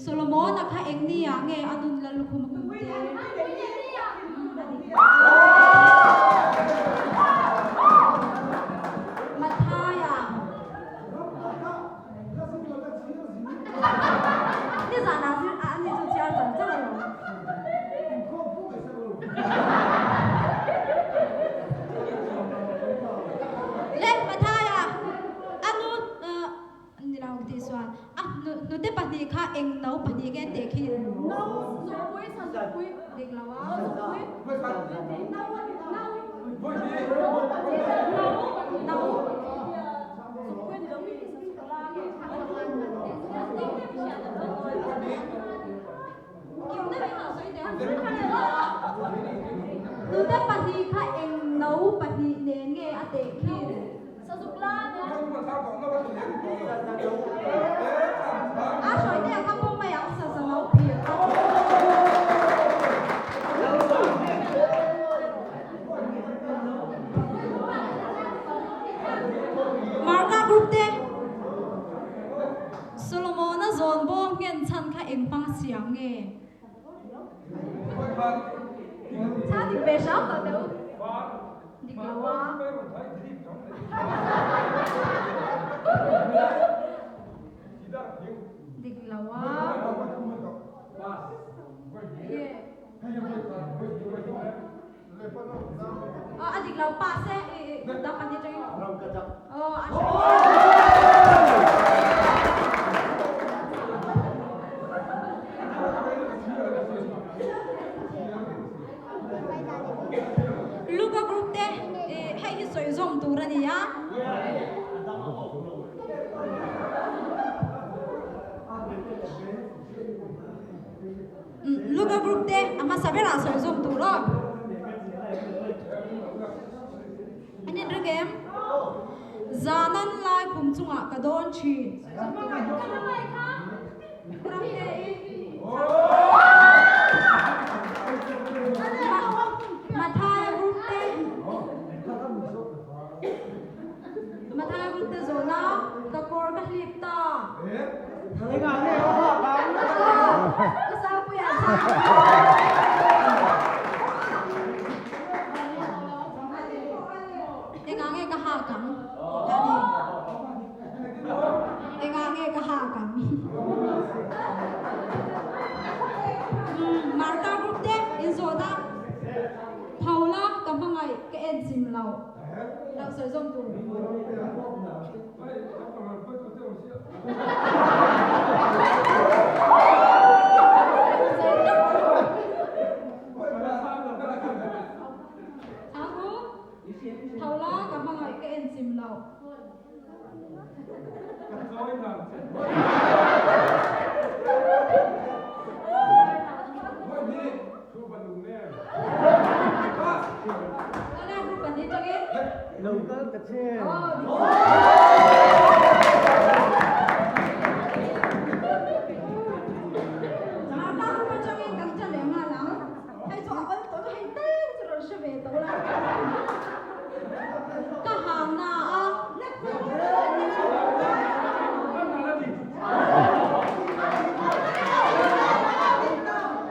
Solomona kha eng ni ah nge a nun la lukhum a kum tir? Mathaia. Nizan ah zir ah ani chu chhiar char char alawm. Le Mathaia a nu Ni lo tih chuan a hnute pahnih kha eng no pahnih nge teh khi? No zukpui sa zukpui. Dik lo a. Zukpui. No no. No. Zukpui ni lo mi sa zukla nge. Hnute pahnih kha eng no pahnih nen nge a teh khi? A hruai te a ka pawm mai ang sa sa no phir. Marka group te Solomona zawn bawm nghen chhan kha eng hmang siam nge? Chhan dik ve hram tawh teh u. Dik lo a. Dik lo a. A dik lo pa se dam an ni tangin. Oh, a Luka group te hei hi sawi zawm tur a ni a. Luka group te a hmasa berah sawi zawm tur aw. An inrek em? Zanan lai khum chungah ka dawn thin. Mathaia group te Mathaia group te zawhna ka kawr ka hlip ta. Ka sangpui ah chang. Engah nge ka hak ang? Engah nge ka hak ang? Marka group te in zawh ta. Tho la ka hmangaih ka en chim lo. Lo sawi zawm tur. Chang u. Tho la ka hmangaih ka en chim lo. Lo kal ta che. Ka hang na a.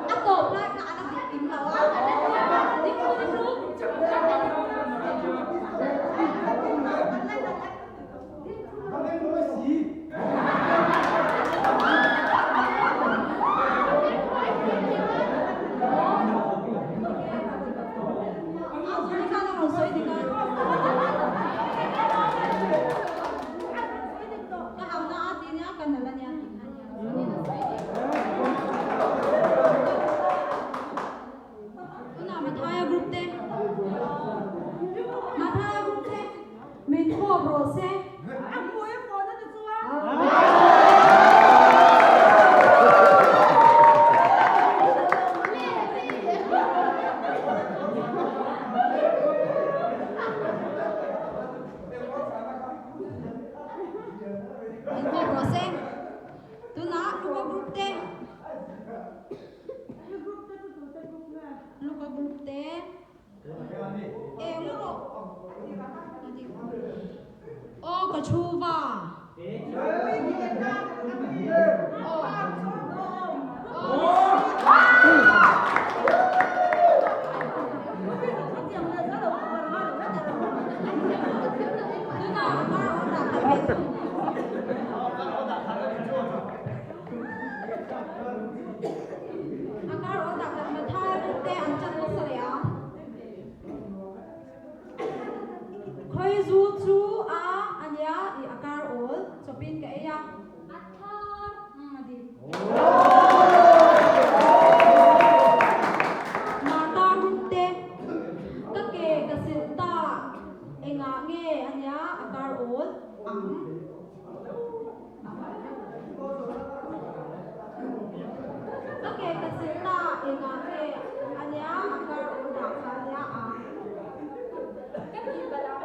A tawp lai kha a la dik kim lo a. Dik lu dik lu. Min fawp rawh se. A hmui a fawh na te chuan. Min fawp rawh se. Tunah Luka group te. Luka group te. Eng rawh. Aw ka thu va. Aw. Martha Rupte, Ka ke ka silh ta engah nge a nia a kar awl ang. Ka ke ka silh ta engah nge a nia a kar awl dah kha a nia ang. Ka ti palh ang.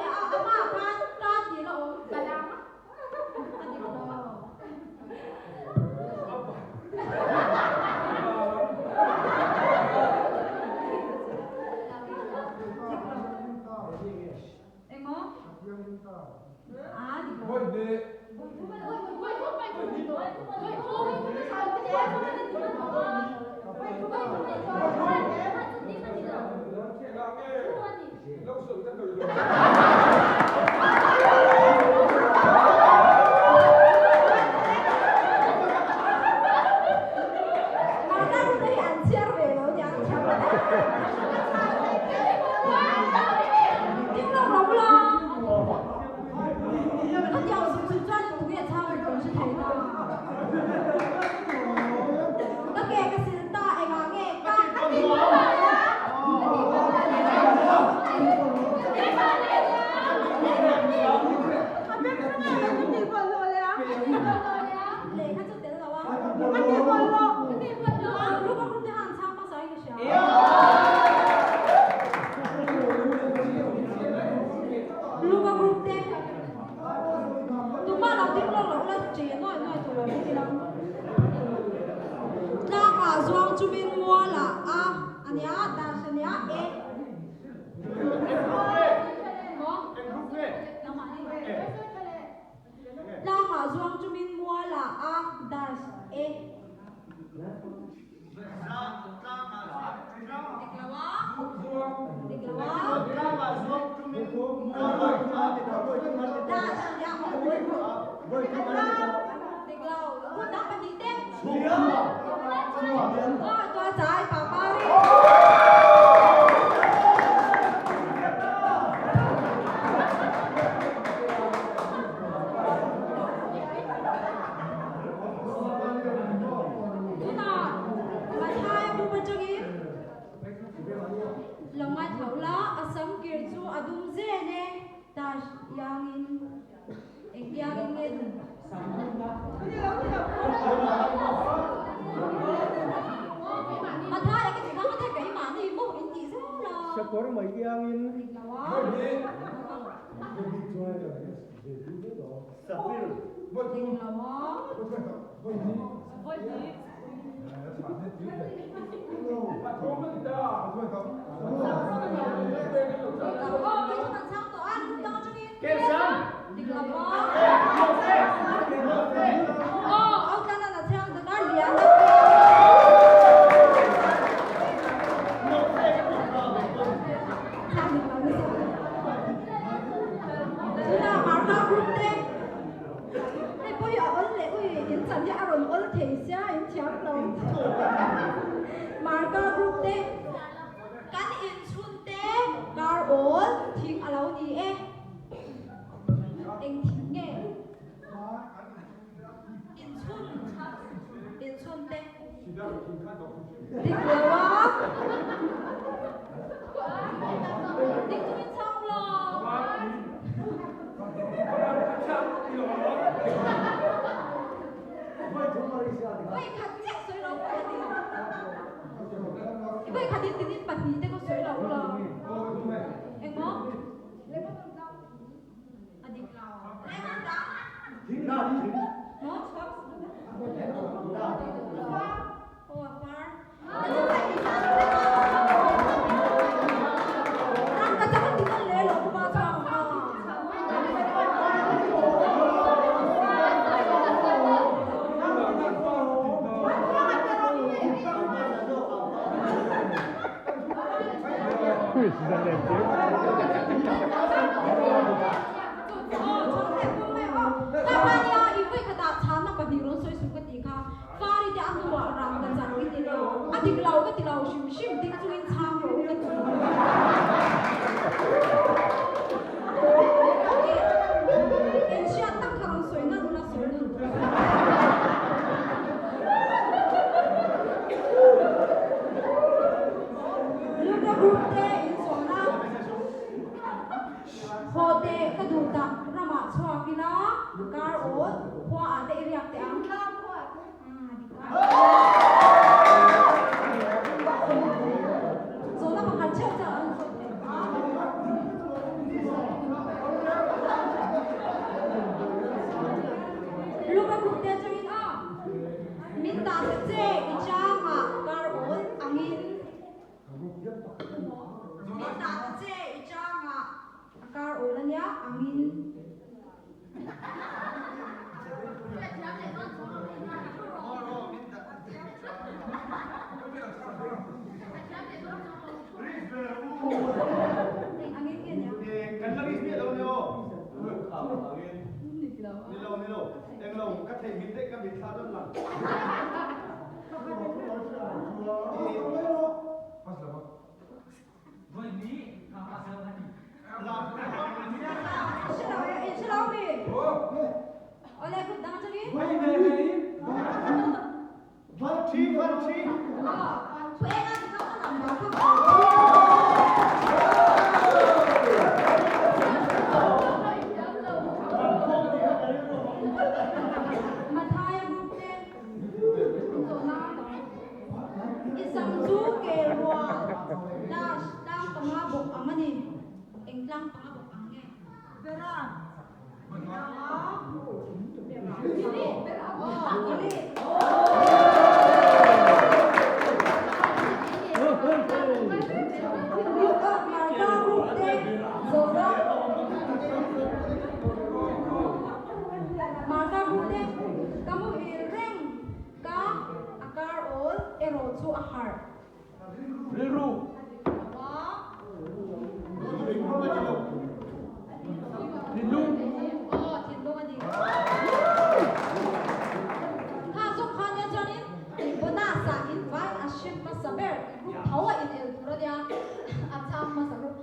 E a amah khan ka tih la awm. Palh ang. A dik lo. Engmaw? A dik lo. Tumah lo ding lawk loh la che nuai nuai tur lo ni lo. Tlangah zuang chumin mualah a ania dash ania e. Tlangah zuang chumin mualah a dash e. Dik lo a. Dik lo a. Dash ania Dik lo. Hun dang pahnih te. Aw tua chai papa ri. Tunah Mathaia bu atangin lo ngaithla ula, a sam kir chu a dum zen e, dash iangin engtiangin nge dum? Mathaia ka ti kha Mathaia keimahni maw in tih zel a. Sakawr mai iangin. Dik lo a. Tuna Marka group te hei pawh hi a awl leh ui in chan hi a rawn awl thei sia in thiam lo Marka group te kan inchhun te kar awl thing a lo ni e eng thing nge inchhun inchhun te Dik lo a. Dik chu min chhang lo. Voi khat chiah sawi lo pawh a ti. Voi khat in tinin pahnih te pawh sawi lo lo. Engmaw? A dik lo. A dik lo ka ti lo hrim hrim ding chungin chhang rawh u ka ti. Enhriat tak kha rawn sawi nalh ula sawi nalh. ta che i changah kar awl angin. Min dah ta che i changah a kar awl ania angin. Angin nge nia? Kan la ris miah lo nia aw. Ni lo, ni lo. Eng lo, ka theihnghilh daih ka mitthla dawn lang. I sam chu ke rual dash tlang panga bawk ang a ni. Eng tlang panga bawk ang nge? Bera. Ka a kar awl erawh chu a harh. Rilru. Thinlung. Aw, thinlung a ni. Kha zawk kha nia chuanin bonus ah in vai a hre hmasa ber group tho a in el tur a nia a chhang hmasa group.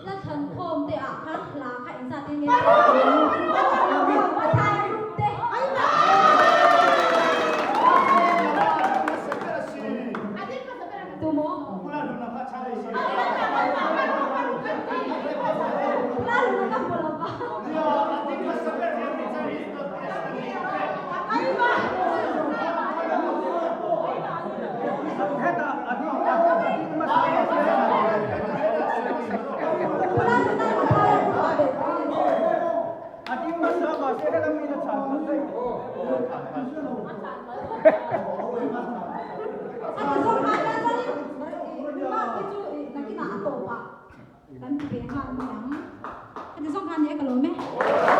La thlan khawm te ah khan hla kha engzat in nge? Pathai group te. Tumaw? Pula luna ka hmu lo va.